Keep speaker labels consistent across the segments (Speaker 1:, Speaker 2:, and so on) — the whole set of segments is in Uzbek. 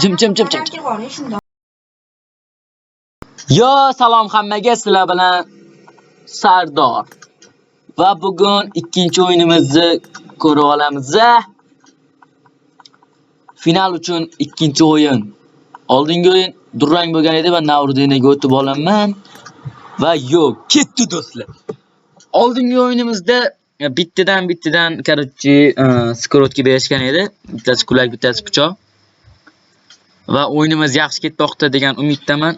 Speaker 1: Jim jim jim jim. Yo, salom hammaga, sizlar bilan Sardor. Va bugun ikkinchi o'yinimizni ko'rib olamiz. Final uchun ikkinchi o'yin. Oldingi o'yin durang bo'lgan edi va Navruddinaga o'tib olaman. Va yo'q, ketdi do'stlar. Oldingi o'yinimizda bittadan короче, скоротка berishgan edi. Bittasi kulak, bittasi pichoq. Va o'yinimiz yaxshi ketmoqda degan umiddaman.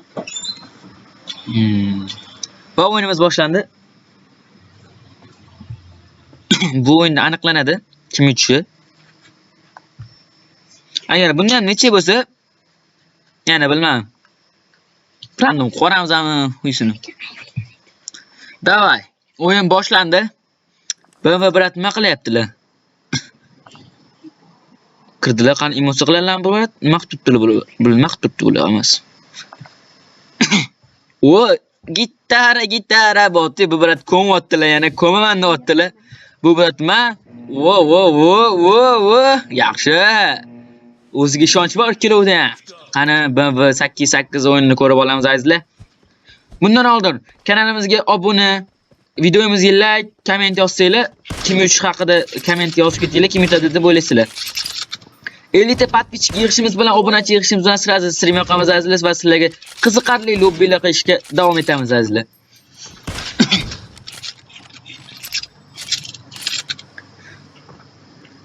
Speaker 1: Va o'yinimiz boshlandi. Bu o'yinda aniqlanadi kim yutishi. Agar bundan ham necha bo'lsa, yana bilmadim. Random qo'ramizmi uysini. Davay, o'yin boshlandi. BMW brat nima qilyaptilar? Kirdilar, qani emotsiya qiladilarmi bu brat? Nima qilib turibdilar bular? Nima qilib turibdi bular emas. O, gitara, gitara bo'pti. Bu brat ko'myaptilar, yana ko'maman deyaptilar. Bu brat nima? Vo, vo, vo, vo, vo. Yaxshi. O'ziga ishonch bor ikkalovida ham. Qani BMW 88 o'yinini ko'rib olamiz azizlar. Bundan oldin kanalimizga obuna, videomizga like, komment yozsanglar, kim yutishi haqida komment yozib ketinglar, kim yutadi deb o'ylaysizlar. 50 ta подписчик yig'ishimiz bilan, obunachi yig'ishimiz bilan сразу stream yoqamiz azizlar va sizlarga qiziqarli lobbilar qilishga davom etamiz azizlar.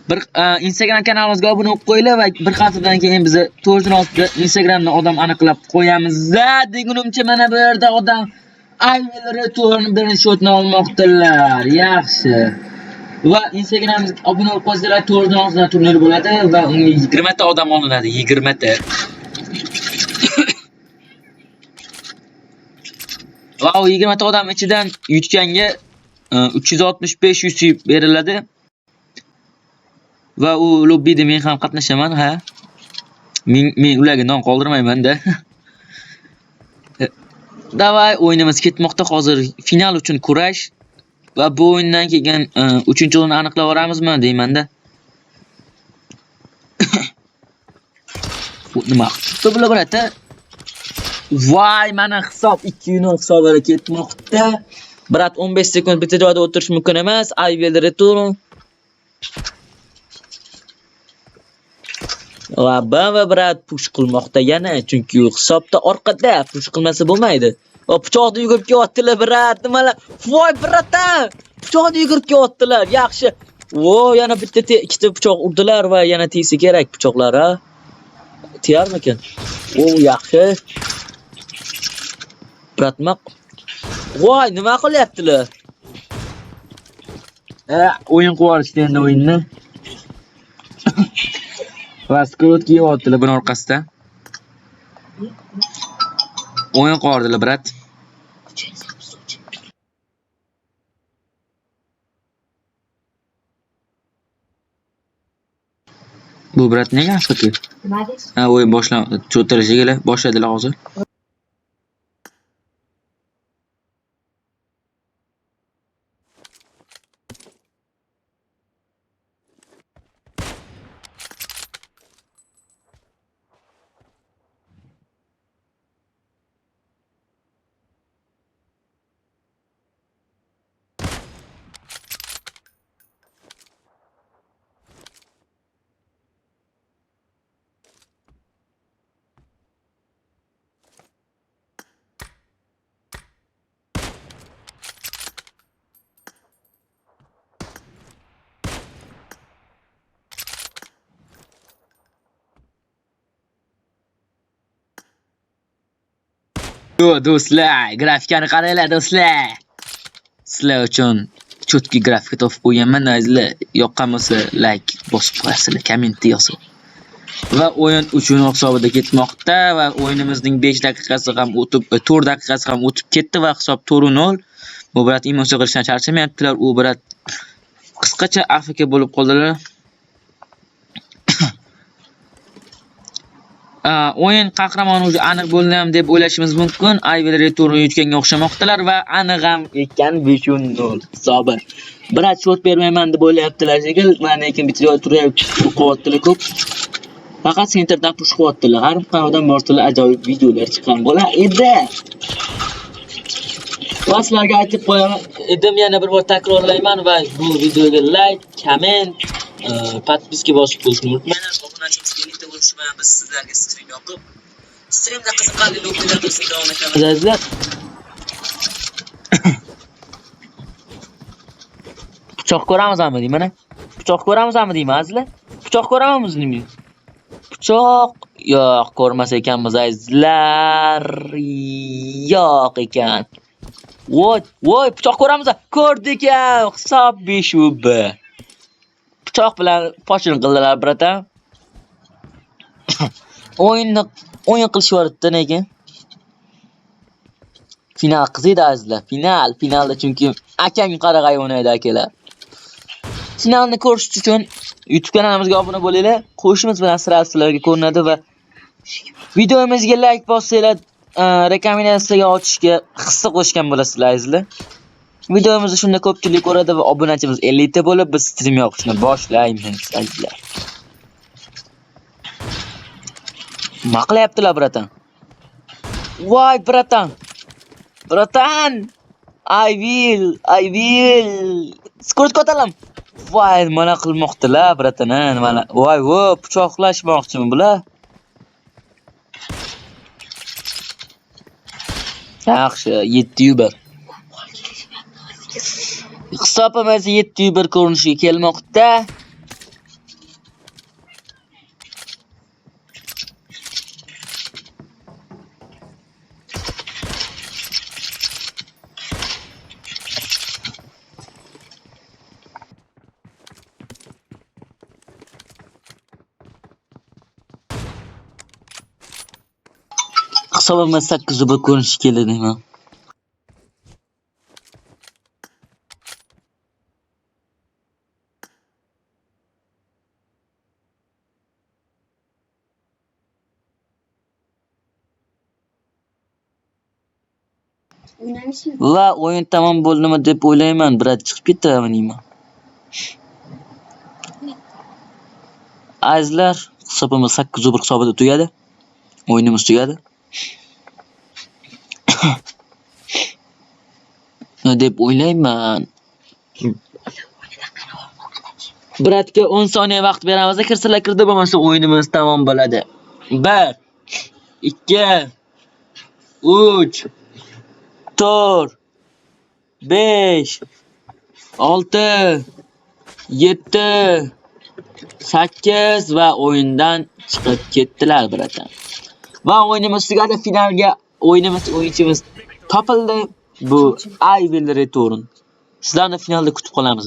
Speaker 1: Bir Instagram kanalimizga obuna bo'lib qo'yinglar va bir haftadan keyin biz 4:16da Instagramdan odam aniqlab qo'yamiz. Degunimcha mana bu yerda odam I will return birinchi shotni olmoqdilar. Yaxshi. Va Instagramimizga obuna bo'lib qo'ysalar 4:16dan turnir bo'ladi va unga 20 ta odam olinadi, 20 ta. Va u 20 ta odam ichidan yutganga 365 UC beriladi. Va u lobbida men ham qatnashaman, ha. Men ularga non qoldirmayman-da. Davay, o'yinimiz ketmoqda hozir. Final uchun kurash va bu o'yindan keyin 3-o'rinni aniqlab olamizmi deyman-da. Bu nima qilibdi bular brata? Voy, mana hisob 2-0 hisobida ketmoqda. Brat 15 sekund bitta joyda o'tirish mumkin emas. I will return. Va BMW brat push qilmoqda yana, chunki u hisobda orqada, push qilmasa bo'lmaydi. Va pichoqni yugurib kelyaptilar brat, nimalar? Voy bratan! Pichoqni yugurib kelyaptilar. Yaxshi. Vo, yana bitta ikkita pichoq urdilar va yana tegsa kerak pichoqlar, ha. Tiyarmikan? O, yaxshi. Brat nima? Voy, nima qilyaptilar? O'yin qilib yuborishdi endi o'yinni. Va skrut kiyaptilar buni orqasidan. O'yin qilib brat. Bu brat nega AFK? Ha, o'yin boshlan, cho'tirishiga boshladilar hozir. Yo do'stlar, grafikani qaranglar do'stlar. Sizlar uchun cho'tki grafika topib qo'yganman, azizlar. Yoqqan bo'lsa like bosib qo'yasizlar, kommentda yozib. Va o'yin 3-0 hisobida ketmoqda va o'yinimizning 5 daqiqasi ham o'tib, 4 daqiqasi ham o'tib ketdi va hisob 4-0. Bu brat emotsiya qilishdan charchamayaptilar. U brat qisqacha AFK bo'lib qoldilar. O'yin qahramoni o'zi aniq bo'ldi ham deb o'ylashimiz mumkin. I will return yutganga o'xshamoqdalar va aniq ham ekan 5-0 hisobi. Brat shot bermayman deb o'ylayaptilar shekil, mana lekin bitta joyda turib qo'yaptilar ko'p. Faqat sentrdan push qilyaptilar. G'arb qanotdan borsalar ajoyib videolar chiqqan bo'lar edi. Va sizlarga aytib qo'yaman, edim yana bir bor takrorlayman va bu videoga like, comment, podpiska bosib qo'yishni unutmanglar. Obunachimiz 50 ta bo'lishi bilan biz sizlarga stream yoqib, streamda qiziqarli lobbilar qilishni davom etamiz azizlar. Pichoq ko'ramizmi deyman a? Pichoq ko'ramizmi deyman azizlar? Pichoq ko'ramizmi deyman? Pichoq yo'q, ko'rmas ekanmiz azizlar. Yo'q ekan. Voy, voy, pichoq ko'ramiz. Ko'rdik ya, hisob 5-1. Pichoq bilan pochin qildilar, bratan. O'yinni o'yin qilishyapti lekin. Final qiziydi azizlar. Final, finalda chunki akang qarag'ay o'ynaydi akalar. Finalni ko'rish uchun YouTube kanalimizga obuna bo'linglar. Qo'shimiz bilan sira sizlarga ko'rinadi va videomizga like bossanglar, rekomendatsiyaga ochishga hissa qo'shgan bo'lasizlar azizlar. Videomizni shunda ko'pchilik ko'radi va obunachimiz 50 ta bo'lib, biz stream yoqishni boshlaymiz azizlar. Nima qilyaptilar, bratan? Voy, bratan. Bratan! I will, I will. Skurt ko'talam. Voy, nima qilmoqdilar, bratan, ha, nima? Voy, vo, pichoqlashmoqchimi bular? Yaxshi, 7-1. Hisobimiz 7-1 ko'rinishiga kelmoqda. Hisobimiz 8-1 ko'rinishiga keldi deyman.
Speaker 2: O'ynamishmi?
Speaker 1: Va o'yin tamom bo'ldimi deb o'ylayman, brat chiqib ketdimi deyman. Azizlar, hisobimiz 8-1 hisobida tugadi. O'yinimiz tugadi. Deb o'ylayman. Bratga 10 soniya vaqt beramiz. Kirsalar kirdi, bo'lmasa o'yinimiz tamom bo'ladi. 1 2 3 4 5 6 7 8 va o'yindan chiqib ketdilar, bratan. Va o'yinimiz tugadi. Finalga o'yinimiz o'yinchimiz topildi. Bu I will return. Sizlarni finalda kutib qolamiz.